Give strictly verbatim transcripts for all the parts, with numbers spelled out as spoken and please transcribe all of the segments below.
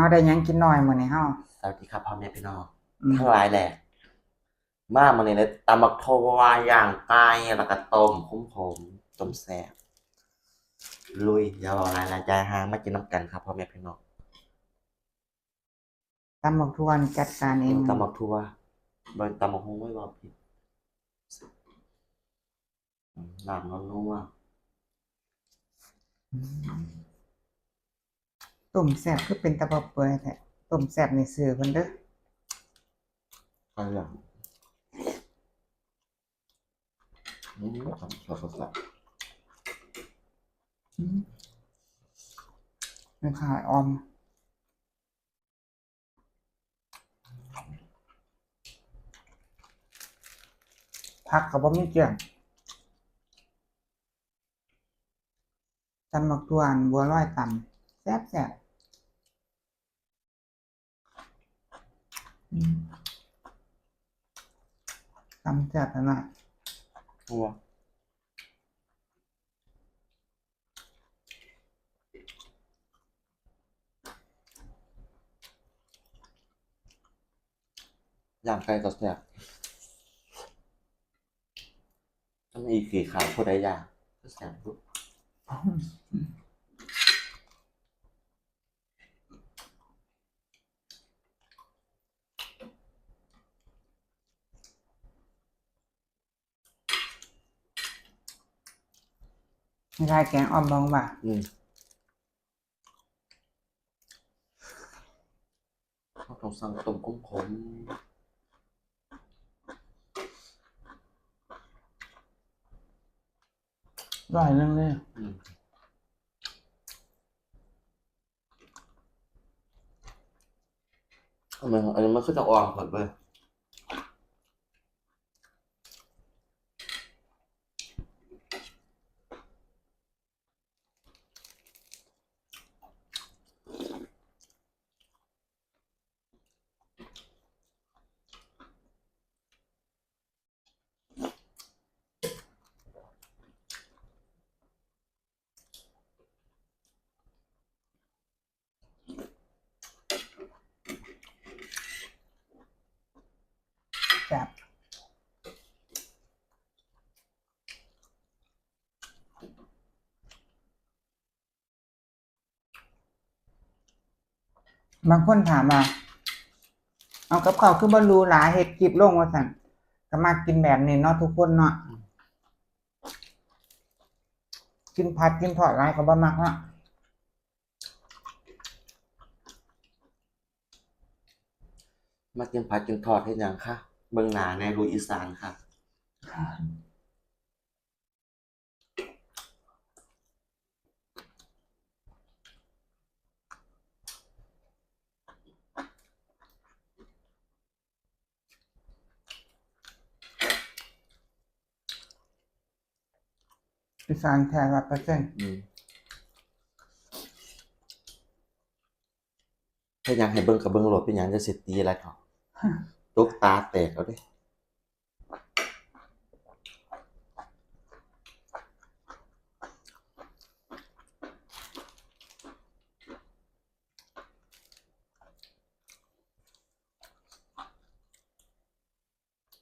เฮาได้หยังกินน้อยมื้อนี้เฮา สวัสดีครับพ่อแม่พี่น้อง อืม ทั้งหลายแหละ มามื้อนี้เลยตำบักถั่วย่างไก่แล้วก็ต้มขมๆ ต้มแซ่บ ลุย อย่าเว้าหลายนะ จ่ายห่างมากินนำกันครับพ่อแม่พี่น้อง ตำบักถั่วนี่จัดการเอง อืม ตำบักถั่ว บ่ตำบักหุ่งไว้บ่ผิด อืม น้ำนัวๆ อืม ต้มแซ่บคือเป็นตาบ่เปื่อยแท้ ต้มแซ่บนี่ซื้อเพิ่นเด้อ ใครอยาก อืม แซ่บๆ อืม มันขายออม ผักก็บ่มีเกลี้ยง ตำบักถั่ว บัวลอยตำ แซ่บๆ อืม ตำแซ่บขนาด บัว ย่างไก่ก็แซ่บ ถ้ามีขี้ขาวผู้ใดย่างก็แซ่บปุ๊บ ไม่ได้แกงอ่อมบองว่ะ อืม เราต้องสั่งต้มขมๆ ร้อยหนึ่งเลย อืม อันนี้ อันนี้มันคือจะอ่อนเกินไป แซ่บ บางคนถามว่า เอากับข้าวคือบ่หรูหรา เฮ็ดคลิปลงว่าซั่น ก็มักกินแบบนี้เนาะทุกคนเนาะ กินผัดกินทอดหลายก็บ่มักเนาะ มากินผัดกินทอดเฮ็ดหยังคะ เบิ่งหน้าแหน่ ลูกอีสานค่ะ อีสานแท้ร้อยเปอร์เซ็นต์ อืม ถ้าอยากให้เบิ่งก็เบิ่งโลด เป็นหยังจะสิตีอะไรเขา ตกตาแตกเอาเด้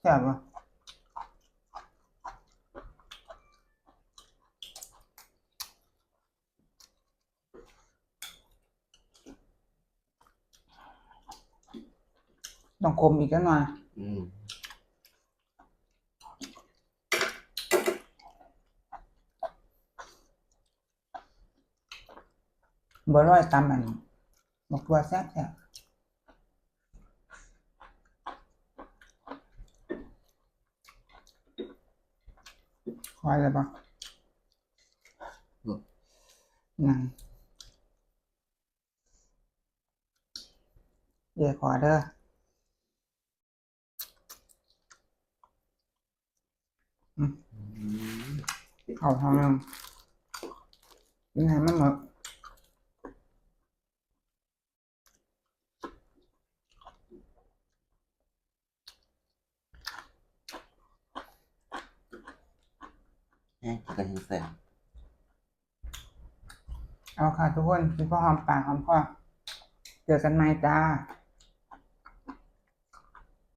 แซ่บบ่ ต้องขมอีกจักหน่อย อืม บัวลอยตำอัน บักถั่วแซ่บแซ่บ คอยเลยปะ อืม นั่ง เดี๋ยวขอเด้อ อืม อืม เอาทางนึง กินให้มันหมด แห้งกินกันแห้งแซ่บ เอาค่ะทุกคน กินพอหอมปากหอมคอ เจอกันใหม่จ้า